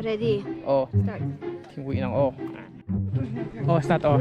Ready. Aw. Start. Thingpui in ang aw. Aw start aw.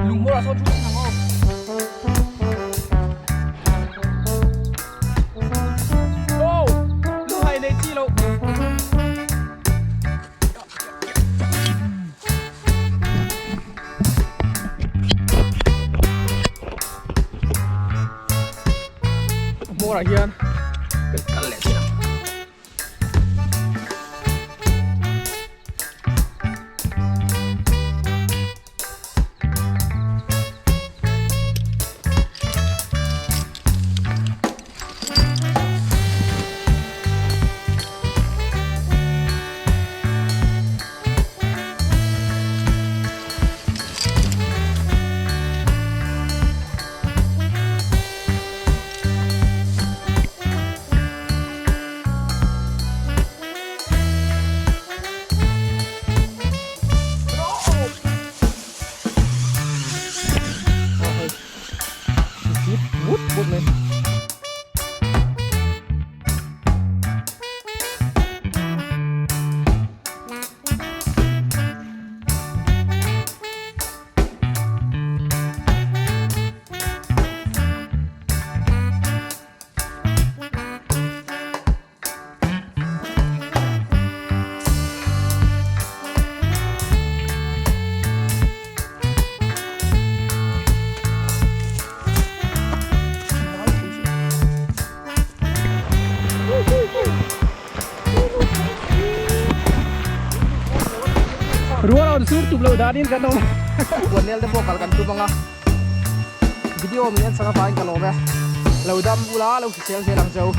Lung hmawr ah sawn thu ang aw. Oh, luhai nei chi lo. Hmawr ah hian kan kal leh thin ang. Rual rawn sur tum loh danin kan awm. Buannel te pawh kal kan tum ang a, video min en sak avangin ka lawm e. Lo dam ula, lo hrisel zel ang cheu.